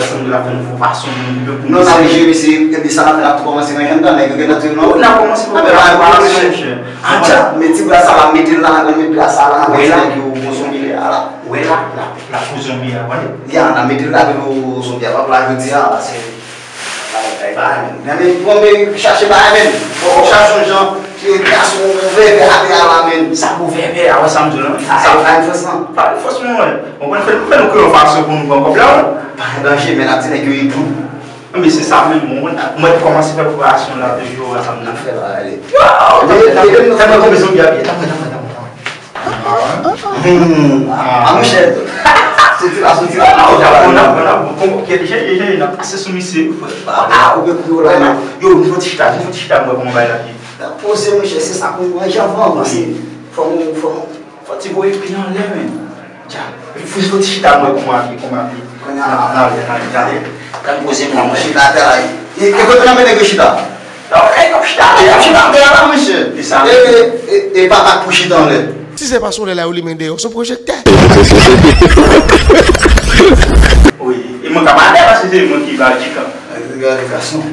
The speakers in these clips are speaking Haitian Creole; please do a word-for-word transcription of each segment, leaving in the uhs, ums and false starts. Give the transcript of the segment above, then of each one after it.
Wè, sa m di la fè nou fè fason pou nou. Non, sa vle jere se, epi sa la fè la tou kòmanse nan jèn tan, nèg yo gentan di non. N ap kòmanse pa preparasyon, monchè. Atcha, men ti bra sa la, mete l la, mete bra sa la, wè la, nèg yo bon zonbi lè a la. Wè la, la, la pou zonbi a, wè. Ya, n a mete l la, pou zonbi a, pa pou la jodi a, se, bagay, bagay, men, men, bon, men, chache bagay, men, bon, chache yon jan, ki gason, bon, vèvè, ate a la, men. Sa pou vèvè, a wè sa m di w la, men. Sa pa yon fòs, non. Pa yon fòs, mwen, wè. Bon, mwen fè, fè nou kreye yon fason pou nou pran kòb la, wè. Pa gen danje, men, n ap di nèg yo e tou. Anben, se sa menm, mwen, mwen kòmanse fè preparasyon la, toujou, wè sa m nan fè la, ale. Yo, tanpri, tanpri, tanpri, tanpri, tanpri, tanpri, tanpri. Hmm, ah, monchè. Soti la, soti la. Nan, nan, nan, nan, bon, bon, ok, jere, jere, nan pase sou misye, wi, frè. Ah, ou gen kou yo la, non. Yo, nou fè ti chita, nou fè ti chita, mwen, kòman bagay la ye. Poze, monchè, se sa pou mwen, jan avan, paske fò nou, fò nou, fò ti voye pye anlè, men. Dja, fò ti chita, mwen, kòman ap ye, kòman ap ye. Kounye a, nan, nan, nan, nan, nan, nan, poze mwen, mwen. Chita atè la, e, e kote nan men nèg yo chita? Non, e, y ap chita atè, y ap chita atè la, monchè. E sa. E, e, e, e pa bak pou chita anlè. Si se pa sou lè la yo limen deyò, se pwojektè. Wi, e mwen ka pa atè paske se mwen ki ba diktan. Gade gason.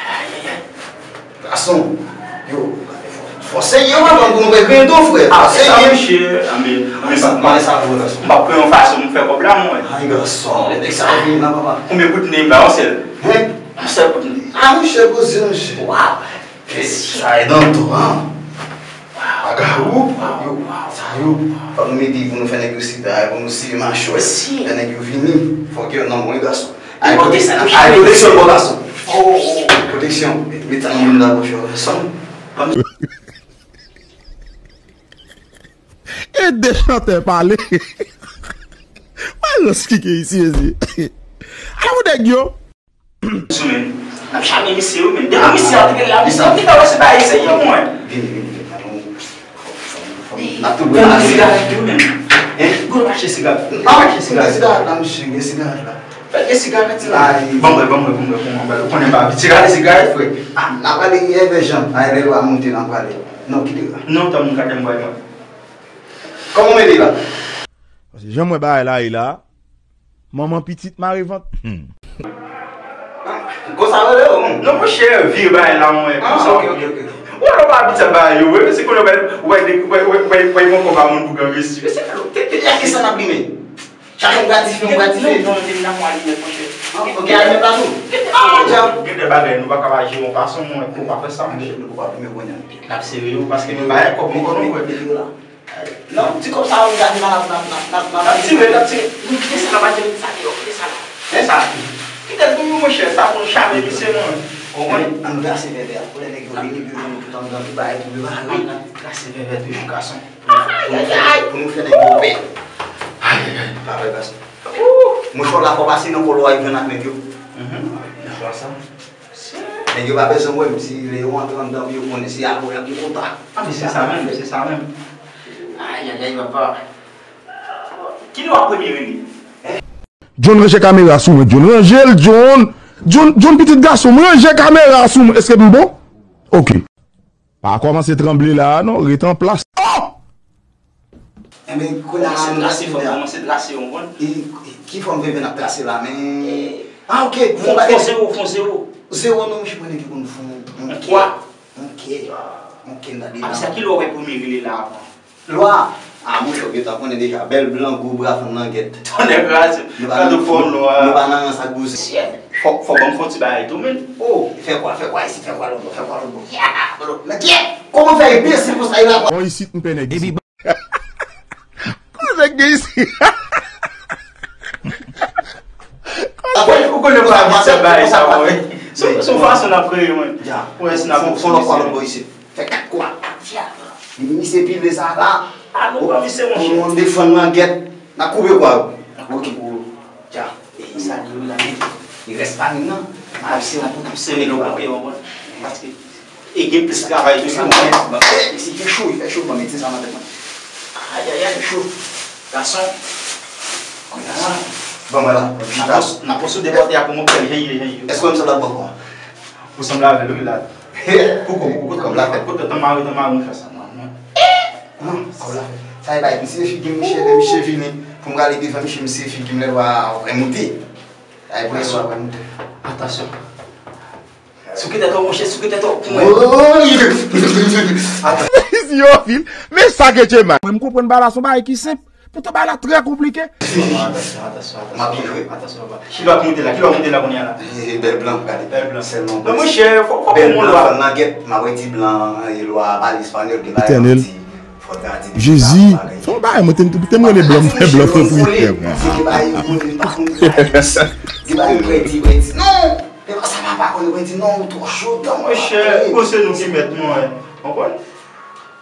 Ayayay. Gason, yo, fò, fò serye, wi, pou nou pa griyen tou, frè. Fò serye. Ah, monchè, anben, anben, sa, anben, sa, m ap pran yon fason pou m fè kòb la, mwen. Ay, gason, lè nèg sa vin nan, papa. Konbyen kout nen m ba yon sèl? Hein? Yon sèl kout nen. Ah, monchè, poze, monchè. Waw. Sa e nan tou, hein? Waw. Aga, ou, yo, sa yo. Fò nou mete pou nou fè nèg yo sita, pou nou siye machwè. Lè nèg yo vini, fòk yo nan mwen, gason. Ay, pwoteksyon, pwoteksyon, pwoteksyon. Oh, oh, pwoteksyon. Met sa nan moun nan, monchè. Sanm. E de chantè pale. Mwen lòs ki gen isi, mezi. Ala pou nèg yo. Sou men. N ap chame misye, wi, men. Depi misye antre la, misye antre la, wè se bagay serye, mwen. Vini, vini, vini. N ap tou bwè la. Gen sigarèt tou, men. Hein? Gwo mache sigarèt. Gen mache sigarèt. Gen sigarèt la, monchè, gen sigarèt la. Fè gen sigarèt la. Ban mwen, ban mwen, ban mwen, ban mwen, ban mwen. Ou konnen m pa abitye rale sigarèt, frè. Ah, n ap rale evè jan. Ay, lè lwa monte, n ap rale. Non, kite la. Non, tann moun ka tèm bwè la. Kòman w mete la? Paske jan m wè bagay la ye la, manman pitit mare vant. Hmm. Konsa rele yo, non? Non, monchè, vire bagay la, mwen. Ah, konsa, ok, ok, ok. Ou wè, nou pa abitye bagay yo, wi, se konnen w wè, w wè, w wè, w wè, w wè, w wè, yon kòb a moun pou gang resi. Se fè lòt tete. E a kisa n ap limen? Chache yon gad dife, yon gad dife. Non, non, non, non, non, non, monchè. Ah, ok, alimen la tou. Ah, dja. Gen de bagay, nou pa ka pa jere yon fason, mwen, pou pa fè sa, monchè. Nou pa limen kounye a. N ap sere yo, paske nou pa gen kòb, nou konnen, mwen. Non, ti kòb sa yo, gade la, n ap, n ap, n ap, n ap, n ap. N ap tire, n ap tire. Nou kite sa la, pa tire sa deyò, kite sa la. Hein? Sa. Kite l pou nou, monchè, sa pou nou chame misye, non. Konprann? Ann brase vèvè a. Pou lè nèg yo vini, pou yo vini tout anndan, tout bagay, pou yo bare. N ap brase vèvè toujou, gason. Pou nou, pou nou fè, pou nou fè nèg yo pè. Ayayay. Pa vre, gason. Mouchwa la fò pase nan kolo a, yo jwenn ak nèg yo. Mhm. Mouchwa sa. Nèg yo pa bezwen wè m, si Leyon antre anndan pou yo konnen se alò y ap gen konta. Ah, men se sa menm, se sa menm. Ayayay, papa. Kilè w ap premye rele? John ranje kamera sou mwen, John. Ranje l, John. John, John, pitit gason m, ranje kamera sou mwen. Èske m bon? Ok. Pa kòmanse tranble la a non, ret an plas. Oh! Enben, kounye a la, nou trase, fò n kòmanse trase, w konprann? E, e, ki fòm vèvè n ap trase la, men? Ah, ok, fon, fon zewo, fon zewo. Zewo non, monchè, mwen nèg ki konn fon, yon twa, yon kè, yon kè nan dedan. Apre sa, kilè w wè premye rele la avan? Lwa, Ah, monchè, ou gentan konnen deja, bèl blan, gwo bra, fann langèt. Tonnè kraze. Nou pa nan, nou, nou pa nan rans ak bouzin. Fò, fò ban m fè yon ti bagay tou, menn. Oh, fè kwa, fè kwa isit, fè kwa lòt bò, fè kwa lòt bò. Ya, bro. Nan kiyè? Kòman fè enbesil konsa, e la kwa? Bon, isit, m pè nèg isit. Kòman nèg gen isit? Ou konnen pa misye bay sa, wi. Se, se yon fason n ap kreye, mwen. Pou wè si n ap fon lòt kwa lòt bò isit. Fè kat kwa. Misye pile sa la. Ah, nou pa misye, monchè. Pou nou defann langèt, n ap koupe kwa yo. Ok. Dja. E sa li la, men. Li rès pa nou, non. N ap sere, n ap sere lòt kote, w konprann? Paske e gen plis travay tou, sa mwen. Bon, e, si fè cho, fè cho, bon, mete sa nan tèt mwen. Ayayay, fè cho. Gason. Gason. Bon, mwen la. N ap pos-, n ap pos sou depòte a pou mwen, kèl, hey, hey, hey. Èske w sanble ak bòkò a? Ou sanble avè l, wi, la. Pou kòm, pou kòm, la fè. Kote tan mari, tan mari, mwen fè sa, non, non. Non, sa w la fè. Sa e bay, misye figi m, misye, lè misye vini, pou m prale devan misye, misye figi m, lè lwa vrè moute. Sa e presyon vrè moute. Atansyon. Souke tèt ou, monchè, souke tèt ou pou mwen. Woy! Isi yo vil, men sa ke Djemal. Mwen, m konprann bagay la, se yon bagay ki senp. Poutan bagay la trè konplike. Atansyon, atansyon, atansyon. M ap byen jwe. Atansyon, papa. Kilè w ap moute la? Kilè w ap moute la kounye a la? E, e, bèl blan, gade. Bèl blan. Sèlman bèl blan. Bèl blan, fò n nan gèt, m ap redi blan, e, lwa pale espanyòl, gen bagay Etènèl. Ti, fò gade. Jezi, fò bagay, mwen te, te m rele blan, m fè blan fè pou li fè, mwen. Gen bagay, mwen, m pa konn, gen bagay, mwen di, mwen di, non! Men sa papa konn mwen di non, ou twò cho, tan mwen. Monchè, bon, se nou ki mèt nou, wi. Konprann?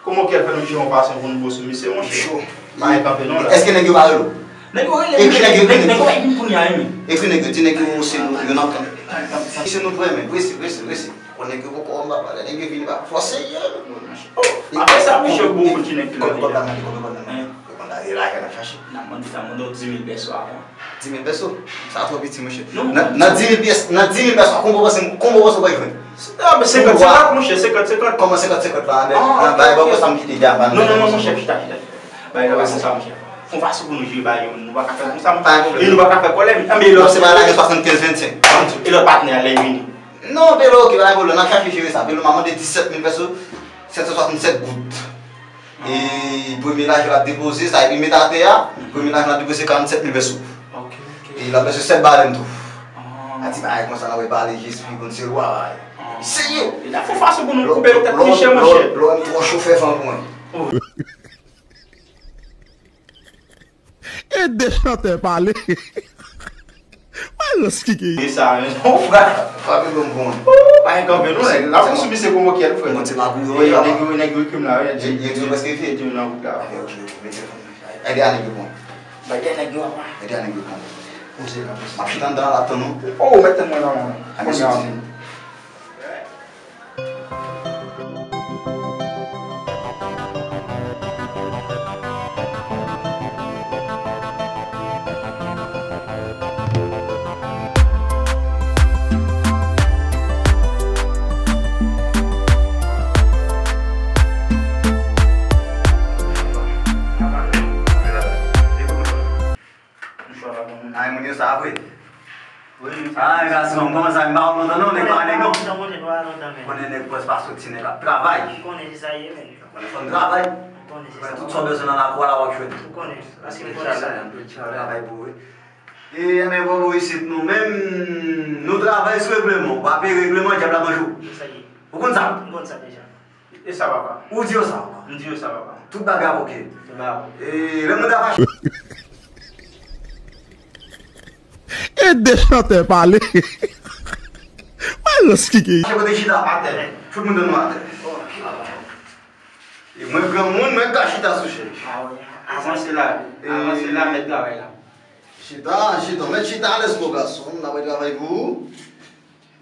Kòman kè fè nou jwe yon fason pou nou bo sou misye, monchè? Cho. Pa gen kanpe non la. Èske nèg yo pa rele w? Nèg yo rele, monchè, nèg yo pa vin kounye a, wi. Ekri nèg yo, di nèg yo se nou, yo nan tan. Se nou premye, prese, prese, prese. Kon nèg yo poko wè m pa pale, nèg yo vini pa fòse yo. Oh, apre sa, monchè, bon, kontinye ki la. Kòb la mande, kòb la mande. Yo konn la, e la, y ap chache. N ap mande, n ap mande w di mil pèso avan. Di mil pèso? Sa twò piti, monchè. Nan, nan di mil pyès, nan di mil pèso, kòman w panse, kòman w panse w pral jwenn? Ah, men senkant senkant, monchè, senkant senkant. Kòman senkant senkant la? Ah, ok, ok. Bay bòkò sa m kite dja, ban nou. Non, non, non, monchè, chita, chita. Bay bòkò sa, monchè. Fon fason pou nou jere bay yon moun. Nou pa ka fè konsa, monchè. E nou pa ka fè kòlè. Ah, men lòt se pa lage swasannkenz vennsenk. E lòt patnè a, lè vini. Non, Belo, ok, pa gen pwoblèm. N ap chache jere sa. Belo, m a mande disèt mil pèso, sèt san swasannsèt goud. E premye lajan l ap depoze, sa epi met atè a, premye lajan l ap depoze se karannsèt mil pèso. Ok, ok. E l ap bezwen sèt balèn tou. Ah. A ti bagay konsa, n ap pale jis, pi konn se lwa, bagay. Ah. Serye! E n ap fè fason pou nou koupe tèt Michel, monchè. Lò, lò, lò, lò, twò cho fè fan pou mwen. Oh. E de chantè pale. Mwen rans ki gen. E sa, men, non, frè. Frape bon bon. Ou, pa gen kanpe, non, nèg. La pou sou misye konvoke l, frè. Monte magouyo, e, nèg yo, nèg yo krim la, wi. Nèg yo prèske fini. Nèg yo nan wout la. Ok, ok, ok, mete fon. Ede a nèg yo pran. Ede a nèg yo pran. Ede a nèg yo pran. Poze la, poze. M ap chita anndan la, tann ou. Oh, mete mwen nan. A, mèsi. Ay, moun yo sa vre. Ay, gason, kòman sa? M pa wè w lontan non, nèg pa nèg non. Konnen nèg pòs pa soti, nèg ap travay. Konnen se sa ye, men. Konnen fò n travay. Konnen tout sa w bezwen nan lakou a la w ap jwenn. Konnen, paske m konnen sa. Travay pou ou, wi. E, men bobo isit nou menm, nou travay sou regleman. W ap peye regleman, dyab la manje w. Ou konn sa? M konn sa deja. E sa, papa? Ou di yo sa, papa? M di yo sa, papa. Tout bagay ap oke. Tout bagay ap oke. E lè moun ta fache. E de chantè pale. Mwen rans ki gen. Fache kote chita. Atè. Tout moun dwe nou atè. E mwen granmoun, mwen ka chita sou chèz. Avanse la. Avanse la, mèt travay la. Chita, chita. Mèt chita alèz, bon gason. N ap travay pou ou.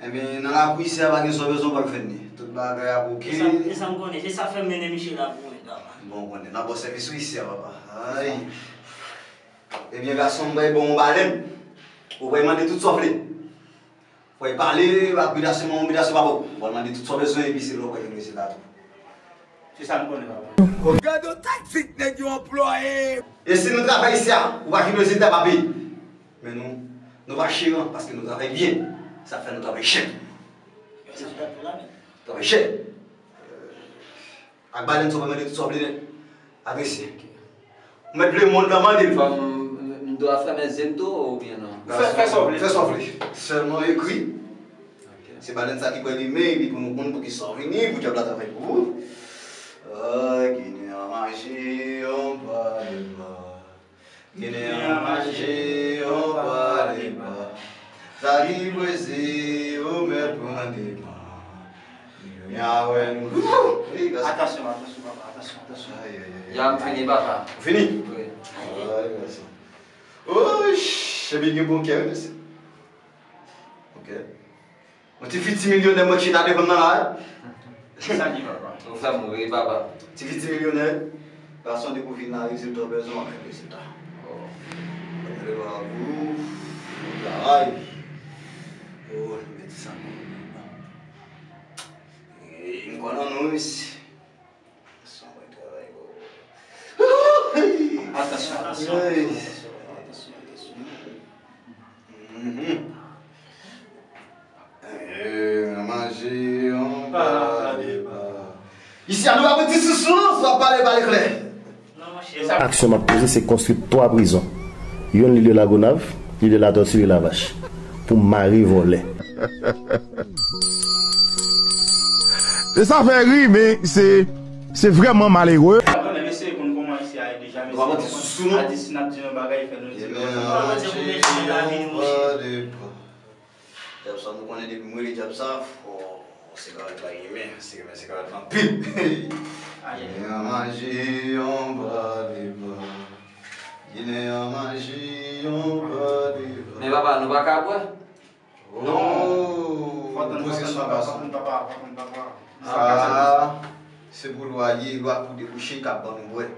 Ebyen, nan lakou isi a, pa gen sa w bezwen w pral fè n li. Tout bagay ap oke. E sa, e sa m konnen, se sa fè m mennen misye la pou mwen, papa. Bon, konnen, n ap ba w sèvis wi isi a, papa. Ay. Ebyen, gason m, bay bon yon balèn. Ou pral mande tout sa w vle. Fò w pale, ak bidasyon, yon bidasyon pa bon. Ou pral mande tout sa w bezwen, epi se lè w pral jwenn rezilta tou. Se sa m konnen, papa. Gade yon taktik nèg yo anplwaye. E si nou travay isi a, ou pa jwenn rezilta, pa peye. Men nou, nou pa cheran, paske nou travay byen. Sa fè nou travay chè. Travay chè. Ak balèn sa w pa mande tout sa w vle nèt. Apresye. Mèt lemonn nan mande l. Fò m, m dwa fèmen zye m tou oubyen non? Fè, fè sa w vle. Fè sa w vle. Sèlman ekri. Ok. Se Balèn sa ki pral limen, epi pou nou konn poukisa w vini, pou dyab la travay pou ou. Ah, Ginen an manje, yon pa de pa. Ginen an manje, yon pa de pa. Sa ki prese, yo mèt pran de pa. Kounye a wè nou. Wi, gason. Atansyon, atansyon, papa, atansyon, atansyon. Ay, ay, ay, ay. Ya, m fini, papa. Ou fini? Wi. Ay, gason. Oish, epi gen bon kè, wi, mesye. Ok. Yon ti fiti milyonè mwen chita devan m nan la, wi. Sa di papa? Ou fè m ri, papa. Ti fiti milyonè, gason depi w vin la, rezilta w bezwen w ap jwenn rezilta. Oh. Mwen rele w a gou, travay. Oh, mèt sa. E, m kwè nan nou, wi. Sa mwen travay, bro. Atansyon, atansyon, atansyon, atansyon, atansyon, atansyon. Mhm. Eh, manje yon pa de pa. Isi a nou pa pou ti sousou, swa pale, pale klè. Aksyon m ap poze, se konstwi twa prizon. Youn li de Lagonav, li de Latòti, li Lavach. Pou mare vòlè. E sa fè ri, men se, se vrèman malere. Konnen mesye konn kòman isi a ye deja, mesye konn. Adi si n ap di yon bagay, fè nou di yon bagay. Dyab sa, nou konnen depi m rele dyab sa, fò sigarèt la rimen, si rimen sigarèt la anpil. Ginen an manje yon pa de pa. Ginen an manje yon pa de pa. Men papa, nou pa ka bwè? Non. Fò tann, fò tann papa, fò tann papa, fò tann papa. Ah, se pou lwa ye, lwa pou debouche k ap ban nou bwè. M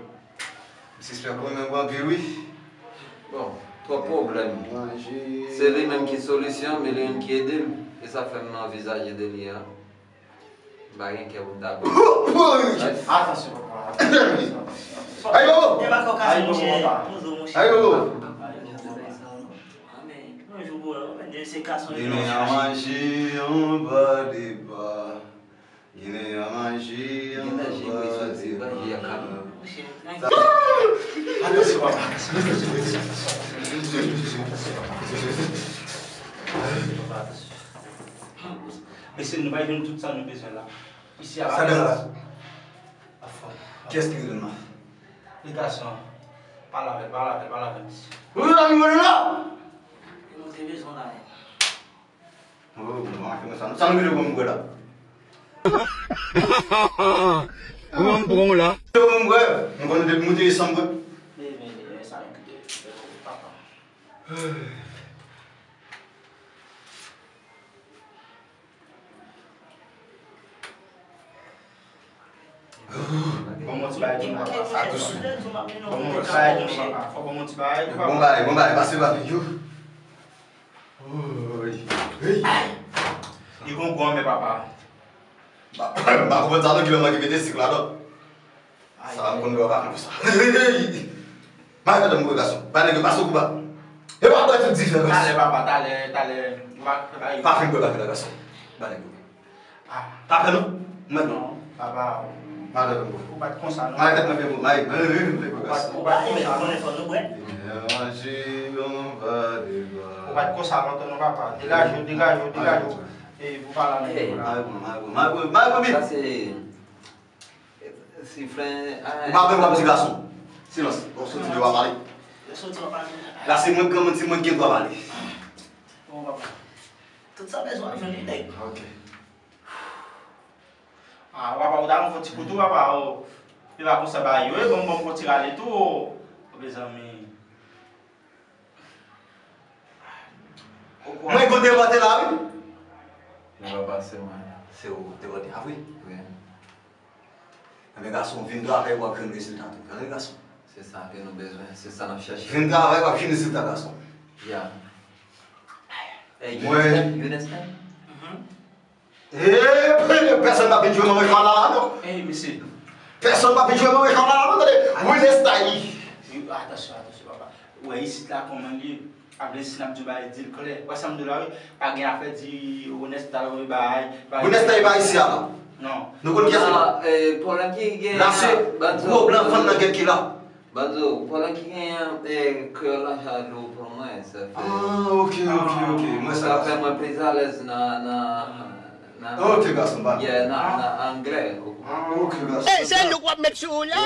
sispèk ou renmen bwè anpil, wi. Bon, twòp pwoblèm. Se li menm ki solisyon, men li menm ki ede m. E sa fè m anvizaje de li a. M pa gen kè pou m ta bwè. Atansyon, papa. Ayo! Gen pa kòkasyon, monchè. Poze w, monchè. Ayo! Yon jou, bro, men se gason yo. Ginen an manje yon pa de pa. Ginen an manje yon pa de pa. Mesye, nou pa jwenn tout sa nou bezwen la. Isi a pa. Sa dèyè la? Kiyès ki rele m la? Li gason. Pale avè l, pale avè l, pale avè l, mesye. Ou la, nou la? E nou te bezwen la menm. Oh, bon, sa nou mete pou m bwè la? Kòman m pran w la? Pou m bwè, m konnen depi m te desanm bwè. Men, men, men, sa nou kite, papa. Ban mwen ti bagay tou, papa. Sa tou sou. Ban mwen ti bagay tou, papa. Fò ban mwen ti bagay tou, papa. Bon bagay, bon bagay, pase pa yo. Oy. Hey. Li gon gou anmè, papa. M pa konprann sa non, ki lè m ki mete sik la non. Sa m konn wè w pa konn fè sa. Mare tèt mwen gason. Ba nèg yo pase w kou ba. E w ap bwè tout dife gason. Talè papa, talè, talè. Pa fin bwè bak la gason. Ba nèg yo. Pa pè non. Mwen non. Papa. Mare tèt mwen. Ou pa t konsa non. Mare tèt mwen fè bon. Mare, mare, mare, mare gason. Ou pa t konsa non. Manje yon pa de pa. Ou pa t konsa lontan non papa. Degaje w, degaje w, degaje w. E pou pale avèk mwen. Mare pou mwen, mare pou mwen, mare pou mwen. Sa se Si fren, ah, ou pa bezwen wè m ti gason. Silans. Bon, soti devan pale. Yo soti w ap pale. La se mwen k granmoun, se mwen ki gen dwa pale. Bon, papa. Tout sa bezwen jwenn li nèg. Ok. Ah, papa, ou ta fon ti kou tou, papa, oh. E pa konsa bagay yo ye, bon, bon, fon ti rale tou, oh. Mezanmi. Mwen gon depòte la, wi. Mwen pa pase, mwen. Se ou depòte a, wi? Wi. Enben, gason, vin travay pou w ap jwenn rezilta tou. Gade, gason. Se sa ke nou bezwen. Se sa n ap chèche. Vin travay pou w ap jwenn rezilta, gason. Ya. Hey, you understand? You understand? Mhm. E, pèsonn pa vin jwe manman chwa la, la, non. Ey, mesye. Pèsonn pa vin jwe manman chwa la, la, non, tande. Wi, lè style. Atansyon, atansyon, papa. Ou wè isit la, kòman l ye? Ap vle si n ap di w bagay, di l klè. Wè sa m di w la, wi. Pa gen afè di Onesta, wi, bay, bay. Onesta, e pa isi a, non. Non. Nou konn kiyès li la? Eh, pwoblèm ki gen la, se gwo blan fann nan gèt ki la. Banzo, pandan ki genyen, eh, kreyòl la ja lou pou mwen, sa fè, Ah, ok, ok, ok. Mwen sa sa fè mwen pi alèz nan, nan, nan, Ok, gason, ba. Yeah, nan, nan anglè. Ah, ok, gason. Hey, se nou k w ap met sou ou la.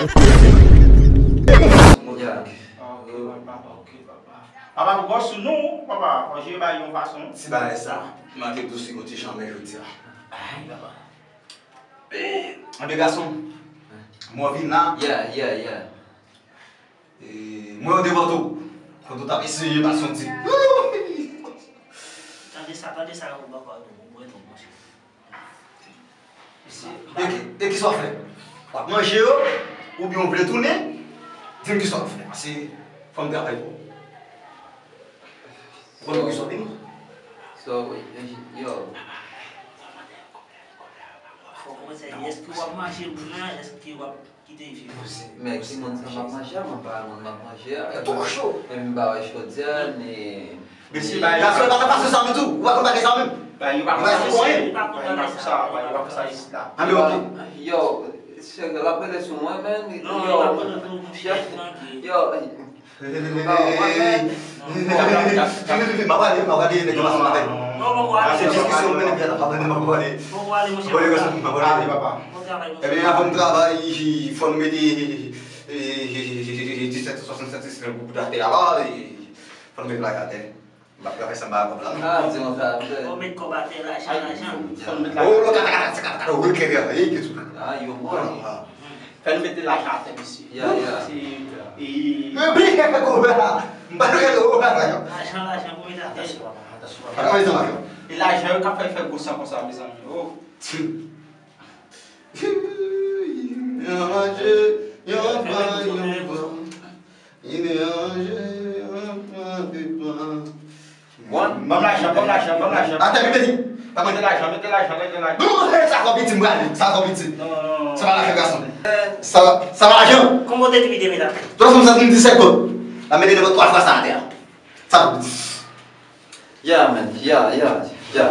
Yeah. Ok, papa, ok, papa. Papa, m gwo sou nou, papa, fò jere bagay yon fason. Ti bagay sa, m antre dous yon ti jan men jodi a. Ay, papa. Eh, anben gason, mwen vin la. Yeah, yeah, yeah. Eh, mwen yo devan tou. Kote w t ap eseye pase yon ti. Tande sa, tande sa, ou bò kò nou, ou bwè nou, monchè. E ki, e ki sa w ap fè? W ap manje yo, oubyen w vle tounen? Di m ki sa w ap fè, paske fò m travay pou ou. Ou konn ki sa w vin? So, yo, Fò kòmanse, èske w ap manje moun nan, èske w ap kite l viv? Men ki moun sa m ap manje a, mwen pa wè moun m ap manje a. Tou cho. Epi m pa wè chodyè, ni, Mesye, ni bay gason pa nan fason sa menm tou. Ou pa konn bagay sa menm. Bay yo pa Bay fè pou sa, anyen. li pa konn bagay sa, bay yo pa fè sa isit la. Anben ok. Yo, chèf la pele sou mwen, men. Non, Yo, yo pa pran nan tou, monchè, tranquille. Yo, M ap ale, m ap ale, nèg yo pa fè bagay. Non, bon, bon, ale. Se diskisyon mwen, epi la, m ap ale, m ap ale. Bon, bon, ale, monchè. Bon, nèg yo, m ap ale. Ale, papa. Ebyen, avan m travay, fò n mete, disèt san swasannsèt pou atè a la, fò n mete bagay atè. M ap travay san ba kòb la non. Ah, di mwen sa, Fò met kòb atè, lajan, lajan. Oh, lo kata kata kata kata, oh, kere, eh, ki tou. Ah, yo bon. Fè nou mete lajan atè, mesye. Ya, ya. Se, e, Yo bri kèk kòb la. M pa nou kèk kòb la. Lajan, lajan pou met atè. Pa travay san lajan. E lajan yo ka fè fè gwo san konsa, mezanmi. Oh. Yon manje, yon pran, yon pran. Yon manje, yon pran, yon pran. One. Ban m lajan, ban m lajan, ban m lajan. Atè, mete li. Pa Mete manje. Lajan, mete lajan, mete lajan. Non, sa twò piti, m prale. Sa twò piti. Non, non, non. Sa pa lajan gason. Sa, sa pa lajan. Konbyen w te di m te mete atè? Twa san sèt mil disèt goud. La mete nenpòt twa fwa sa atè a. Sa twò piti. Ya, man. Ya, ya, ya.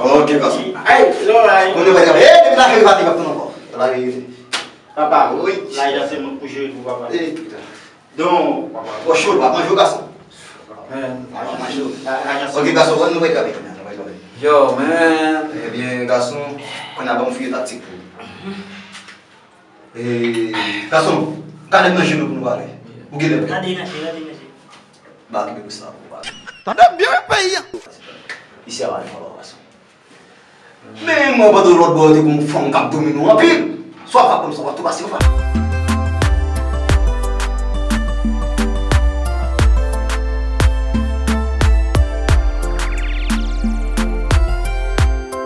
Ok, gason. Ay, lò la. Konnen mwen, eh, depi la ke li pa te ap tann ankò. La, li. Papa, wi. Lajan se moun pou jere pou papa. Eh, Don, papa, twò cho, papa, manje gason. Man. Papa, manje. Lajan se Ok, gason, wè nou pral travay, nou pral travay. Yo, man. Ebyen, gason, kounye a ban m fouye taktik pou ou. Eh, gason, gade m nan je nou pou nou pale. Ou gen lè prè. Gade nan je, gade nan je. Ba ki pou sa pou pale. Tande byen wi peyi a. Isi a pa de fwa gason. Men mwen pandan lòt bò te gon fanm k ap domine w anpil. Swa w ap konn sa w ap tou pase yon fwa.